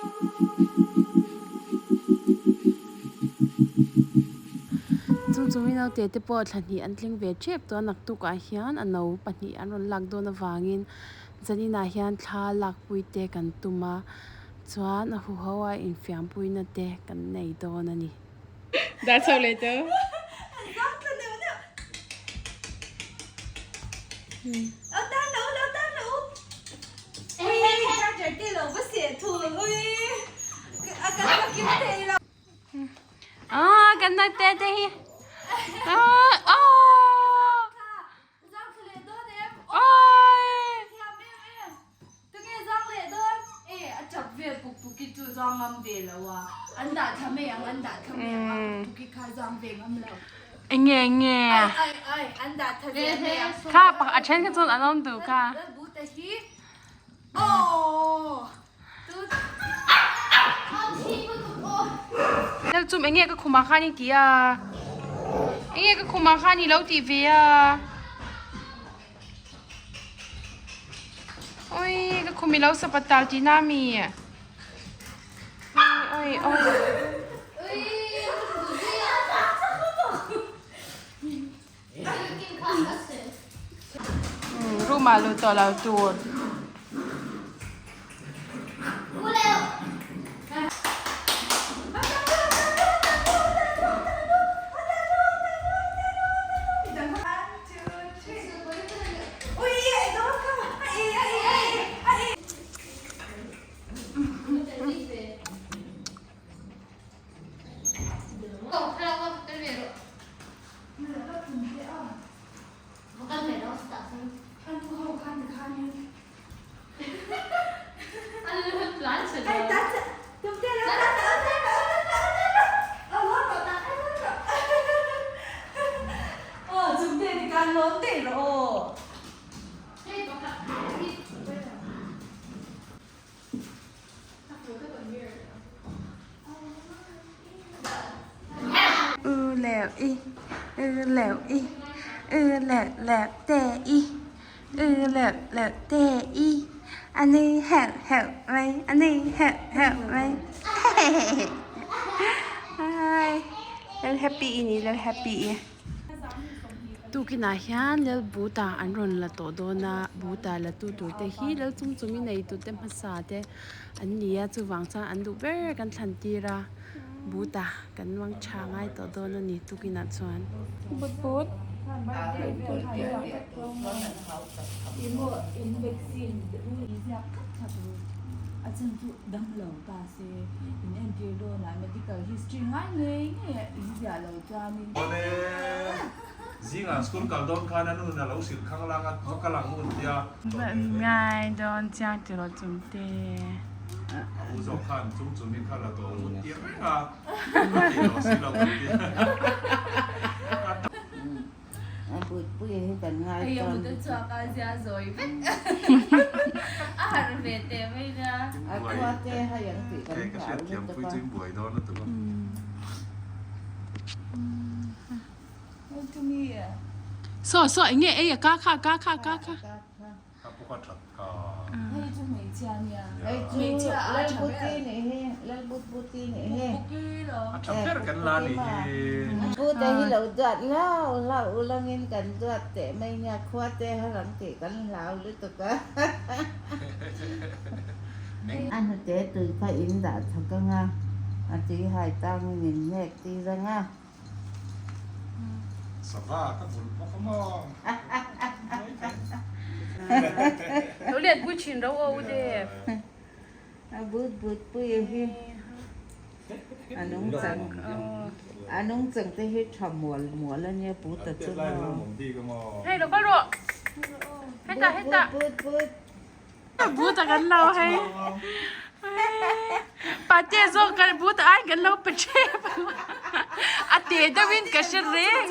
Chung chung i naute te pawh thla hnih an tling ve tep tawh a naktukah hian a no pahnih an rawn lak dawn avangin zaninah hian thla lakpui te kan tum a chuan a huho a infiampuina te kan nei dawn a ni. Dah chho leh tawh. Ah, kan naute te hi. Ah, oh. Enge enge. Kha pak a then kha chuan an awm duh kha. Hel chum enge ka khumah khan i ti a enge ka khumah khan i lo tih ve a oi ka khum i lo sapat tal tihna a mi oi oi oi. Room ah luh tawh lo tur. U leh i u leh i u leh leh te i u leh leh te i a nui heuh heuh mai a nui heuh heuh mai hai lal happy i ni lal happy i. Tukinah hian lal buta an rawn la tawh dawn a buta la tu tur te hi lal chung chung i nei tute hmasa te an ni a chuvang chuan an duh ber kan thlan tir a buta kan mang tha ngai tawh dawn a ni tukinah chuan. But but. Zingah school kal dawn khan a nun a lo hrilh khang lang a, va kal ang u tia. Ngai dawn chiang tiraw chungte. A u zawk khan chung chumi kha la tawh ang u tia reng a, a ti tawh si lo kan tia. A butpui hi kan ngai tawn. A khua te hai ang tih kan hlau lutuk a. Saw saw eng nge ei a ka kha ka kha ka kha. Hei chu Lalbuti nih hi Lalbutbuti nih hi. Pute hi lo duat hlau hlau ulangin kan duat teh mai nia khua te harang tih kan hlau lutuk a. A hnute tui kha in dah thawk anga a tui hai tangin in hnek tir anga. Sava ka vulh bawk a maw? Lo let pui thin ro aw u Dev. A but but pui a hi a nung chang a nung chang te hi tha mual mual a nia put a chu maw. Hei lo kal rawh. Heta heta. But but but. But a kan lo hei. Pate zawk kan but ai kan lo pe tep a te deuhin ka hre reng.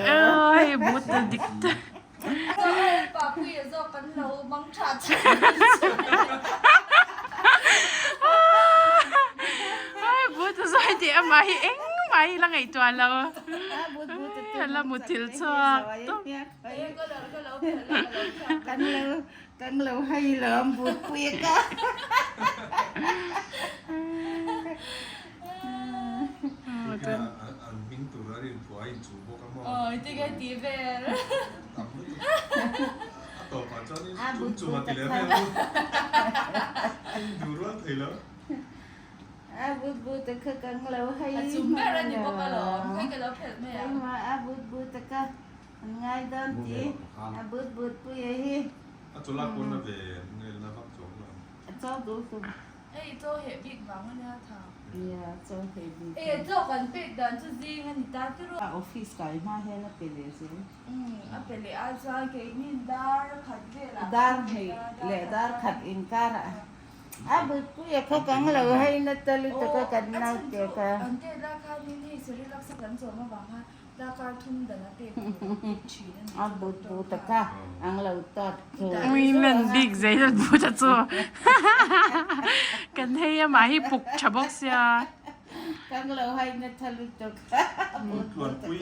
Hei but a dik tak. tih amah hi engmah hi la ngaihtuah lo. A la muthilh chhuak tawp. Kan lo kan lo hai lawm but pui ka. An hming tur a rin phuah a inchuh bawk a maw? Aw tige ti vel. Tam lutuk. A tawpah chuan chung chung a ti leh vel a. Duh rual thei lo. A but but a kha kang lo hei. A chum ber a ni bawk alawm. Hei ka lo phelh mai ang. A but but a kha an ngai dawn ti. A but but pui a hi. A chawlak pawn a ve ngelna vak chuang lo. A chaw duh hlum. Hei chaw heh bik vang a nia tha. Nia chaw heh bik. E chaw kan pek dan chu zing a ni ta tiraw. A office kai hma hian a pe leh zel. Umm a pe leh a chuan keini dar khat velah. Dar hnih leh dar khat inkar ah a butpui a khaw kang lo hei na ta lutuk a kan nau te kha. An tet lai khanin hei Cerelac a kan chawm avang khan Darkar thum dan a pek tur a pek thin a ni. A but but a kha ang lo tawt chu. Ui men bik zei dat but a chu. Kan hei amah hi puk tha bawk sia. Kang lo hai na tha lutuk. In tluan pui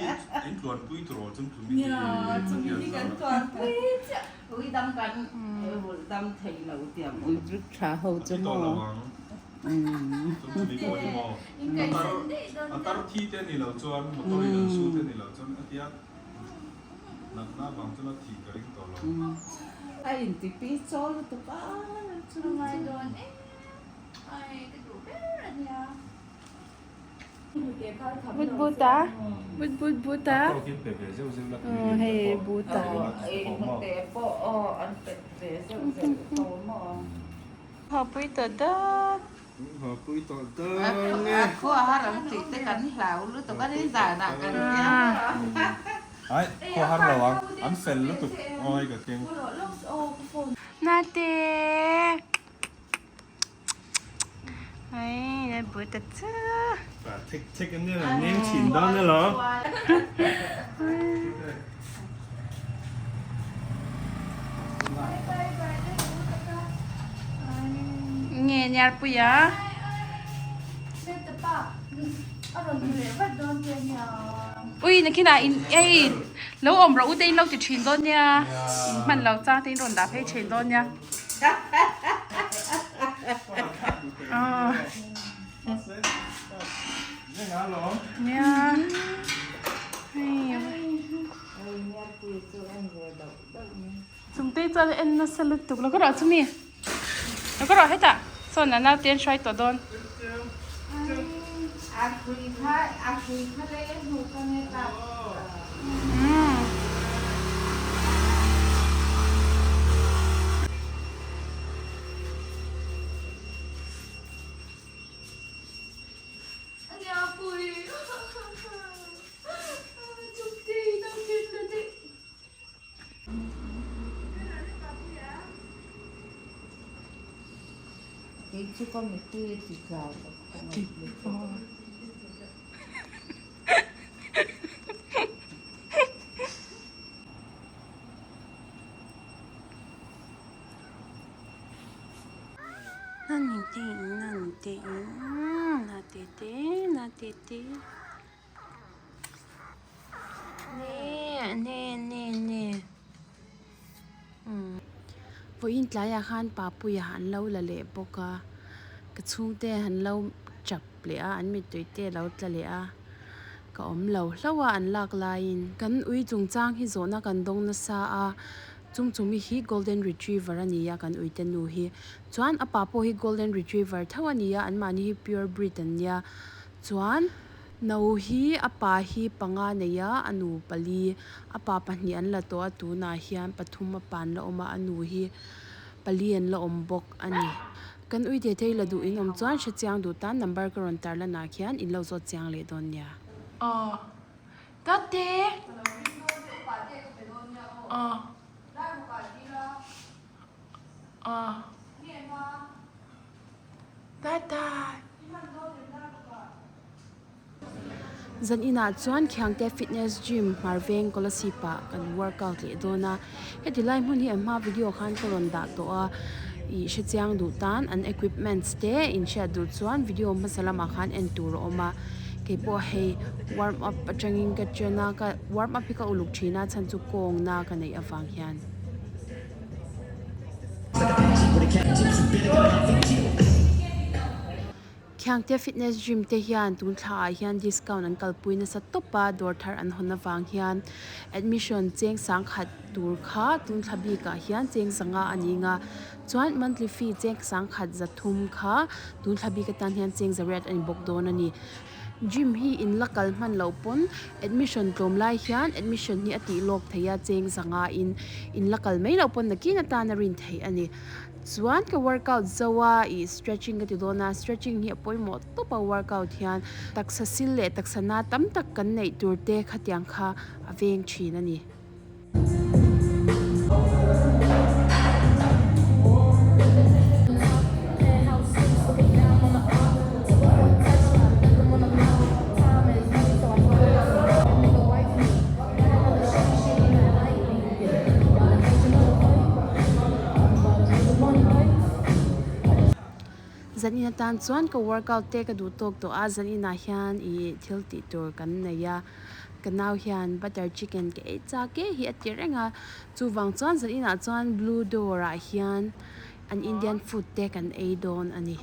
in tluan pui tur aw chung chumi hi. Nia chumi hi kan tluan pui chiah. Ui dam kan ui dam thei lo tiang ui drip tha ho chu maw. Chung chumi pawh hi maw. A tar thi te ni lo chuan motor in an su te ni lo chuan a tia natna vang chuan a thih ka ring tawh lo. A inti pi chaw lutuk a chu ngai dawn em ai ka duh ber a nia. But but a but but but a hei but a. Pawh an pet ve zeuh zeuh tawh maw. Hapui ta dat. Hapui ta dat nge. A khua har ang tih te kan hlau lutuk a ni zanah kan tia. Ai khua har lo ang an fel lutuk awi ka keng. Nate. Ai na bu ta chu. Thek thek an nia neng chin dawn elo. Nge niarpui a. Ui nakinah in ei lo awm rawh u te in lo ti thin dawn nia in hman lo chang te in rawn dah phei thin dawn nia. Nia. Chungte chuan en nasa lutuk lo ka rawh chumi lo ka rawh hetah sawn a naute an hruai tawh dawn. Vawiin tlaiah khan Papuia an lo la leh bawk a, ka chhungte an lo chap leh a, an mittui te a lo tla leh a, ka awm lo hlauh a an lak laiin. Kan ui chungchang hi zawhna kan dawng nasa a, chung chumi hi golden retriever a ni a kan uite nu hi. Chuan a pa pawh hi golden retriever tho a ni a, anmahni hi pure breed an nia. Chuan no hi a pa hi panga nei a, a nu pali, a pa pahnih an la tawh a tunah hian pathum a pa an la awm a, a nu hi pali an la awm bawk a ni. Kan ui te thei la duh in awm chuan hre chiang duh tan number ka rawn tar lanah khian in lo zawt chiang leh dawn nia. Aw Tate Aw Aw Tata. Zan inah chuan Khiangte Fitness Gym hmar veng Kolasib ah kan workout leh dawn a, heti lai hmun hi an hma video khan ka rawn dah tawh a. Ih hrechiang duh tan an equipments te in hriat duh chuan video hmasa lamah khan en tur a awm a keipawh hei warm up atangin ka chen a ka warm up hi ka uluk thin a chhan chu kawng na ka neih avang hian. Khiangte fitness gym te hian tun thla ah hian discount an kalpui nasa tawp a, dawr thar an hawn avang hian admission cheng sangkhat tur kha tun thla bik ah hian cheng zanga a ni nga chuan monthly fee cheng sangkhat za thum kha tun thla bik atan hian cheng za riat a ni bawk dawn a ni. Gym hi in la kal hman loh pawn admission tlawm lai hian admission hi a tih lawk theih a cheng zanga in in la kal mai loh pawn nakin atan a rin theih a ni. Chuan ka workout zo a, ih stretching ka ti dawn a, stretching hi a pawimawh tawp a workout hian taksa sil leh taksa na tam tak kan neih tur te khatiang kha a veng thin a ni. Zanin atan chuan ka workout te ka duh tawk tawh a, zaninah hian ih thil tih tur kan nei a, ka nau hian butter chicken ka ei chak e hi a ti reng a, chuvang chuan zaninah chuan blue door ah hian an Indian food te kan ei dawn a ni.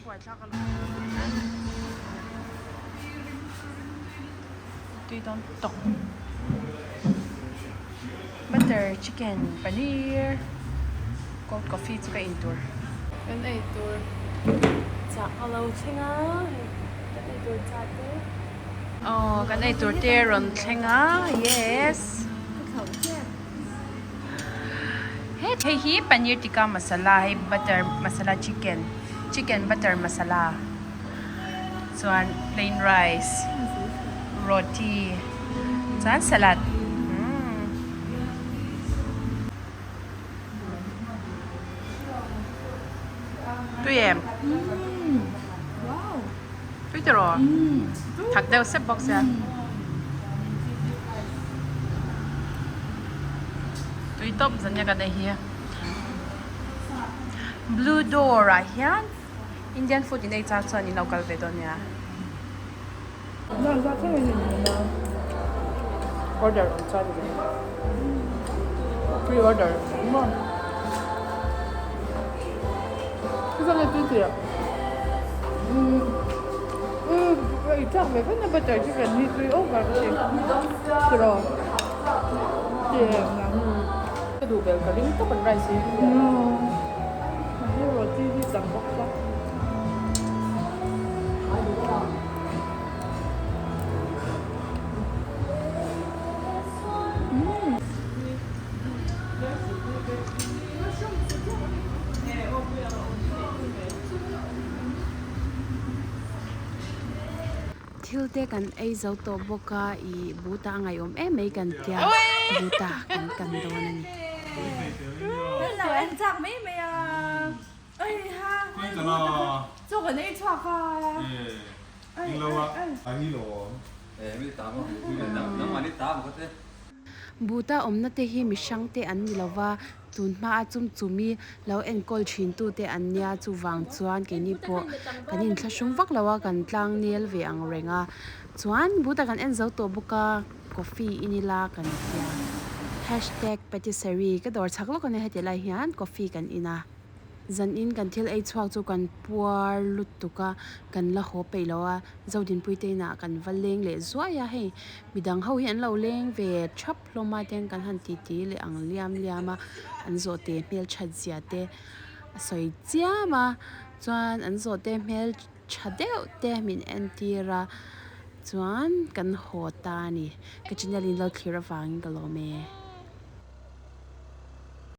Butter chicken paneer cold coffee chu ka in tur. Kan ei tur chah a lo thleng a hei kan ei tur chah te. Aw kan ei tur te rawn thleng a yes. He thei hi paneer tikka masala hei butter masala chicken chicken butter masala chuan plain rice roti chuan salad tui em tui tiraw thak deuh sep bawk sia. Tui tawp zan nia kan ei hi. Blue door ah hian Indian food in ei chak chuan in lo kal ve dawn nia. Order awm chuan ve. Pre order maw. Ka duh ber ka ring tawp an rice hi. Thil te kan ei zo tawh bawk a, ih buta a ngaihawm em mai kan tia buta kan kan dawn a ni. Buta awmna te hi mihrang te an ni lova, tun hma a chum chumi lo enkawl thin tu te an nia, chuvang chuan keini pawh kan inthlahrung vak lo a, kan tlang nel ve ang reng a, chuan buta kan en zo tawh bawk a, coffee in ila kan tia hashtag patisserie ka dawr chhak lawk a nia heti lai hian coffee kan in a. Zanin kan thil ei chhuak chu kan puar lutuk a, kan la haw peih lo a, Zodinpuite inah kan va leng leh zuai a, hei midang ho hi an lo leng ve thap hlawm a ten kan han titi leh ang liam liam a, an zawhte hmelthat zia te a sawi chiam a, chuan an zawhte hmel tha deuh te min entir a, chuan kan haw ta a ni, ka channel in lo thlir avangin ka lawm e.